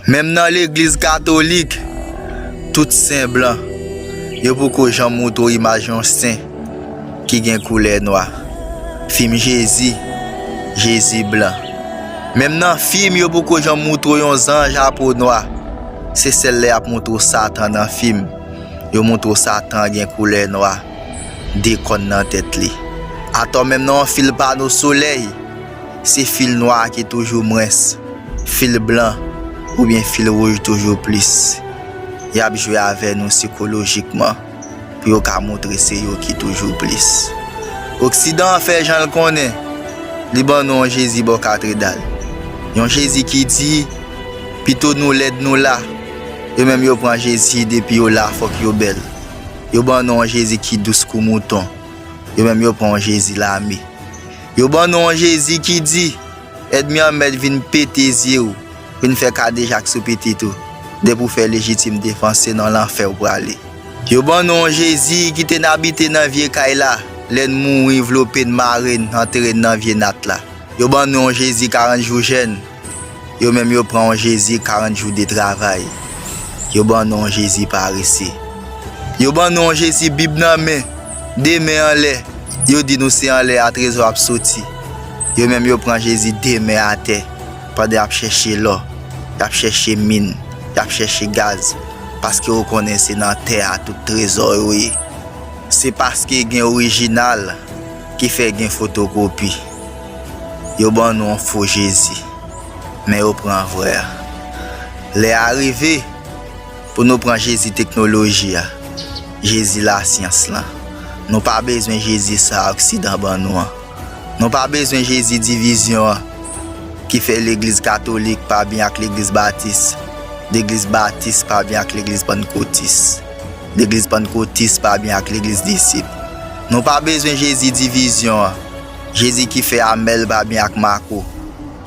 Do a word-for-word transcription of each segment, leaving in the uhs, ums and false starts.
Menm nan legliz katolik, tout sen blan. Yo poko janm moutre w imaj yon sen ki gen koulè nwa. Fim Jezi, Jezi blan. Menm nan fim, yo poko janm moutre w yon zanj a po nwa. Se sèl lè y ap moutre w Satan nan fim. Yo moutre w Satan gen koulè nwa, de kòn nan tèt li. Atò menm nan yon fil pano solèy, se fil nwa ki toujou mwens, fil blan oubyen fil wouj toujou plis. Y ap jwe avè nou sikolojikman pou yo ka moutre se yo ki toujou plis. Oksidan an fè jan l konnen, li ban nou yon Jezi bò katredal. Yon Jezi ki di, pito nou lèd nou la. Yo menm yo pran Jezi depi yo la fòk yo bèl. Yo ban nou yon Jezi ki dous kou mouton. Yo menm yo pran yon Jezi lame. Yo ban nou yon Jezi ki di, ènmi an mèt vin pete zye w, vin fè kadejak sou pitit ou. Depi w fè lejitim defans, se nan lanfè w prale. Yo ban nou yon Jezi ki te n abite nan vye kay la, lè n mouri, vlope n, mare n, antere n nan vye nat la. Yo ban nou yon Jezi karant jou jèn. Yo menm yo pran yon Jezi karant jou de travay. Yo ban nou yon Jezi parese. Yo ban nou yon Jezi Bib nan men, de men anlè. Yo di nou se anlè a trezò ap soti. Yo menm yo pran Jezi de men atè, pandan y ap chèche lò, y ap chèche min, y ap chèche gaz, paske yo konnen se nan tè a tout trezò yo ye. Se paske gen orijinal ki fè gen fotokopi. Yo ban nou yon fo Jezi, men yo pran vrè a. Lè a rive pou nou pran Jezi teknoloji a, Jezi lasyans lan. Nou pa bezwen Jezi sa a Oksidan ban nou an. Nou pa bezwen Jezi divizyon an, ki fè legliz katolik pa byen ak legliz batis, legliz batis pa byen ak legliz pannkotis, legliz pannkotis pa byen ak legliz disip. Nou pa bezwen Jezi divizyon an, Jezi ki fè Amèl pa byen ak Mako,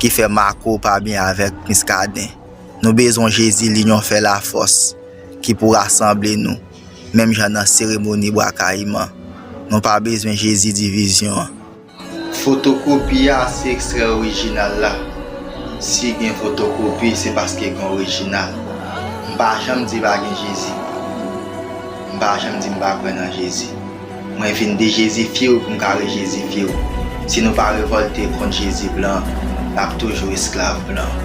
ki fè Mako pa byen avèk Miskaden. Nou bezwen Jezi linyon fè lafòs, ki pou rasanble nou, menm jan nan seremoni Bwa Kayiman. Nou pa bezwen Jezi divizyon an. Fotokopi a se ekstrè orijinal la. Si gen fotokopi, se paske gen orijinal. M pa janm di pa gen Jezi. M pa janm di m pa kwè nan Jezi. Mwen vin dejezifye w pou m ka rejezifye w. Si nou pa revòlte kont Jezi blan, n ap toujou esklav blan.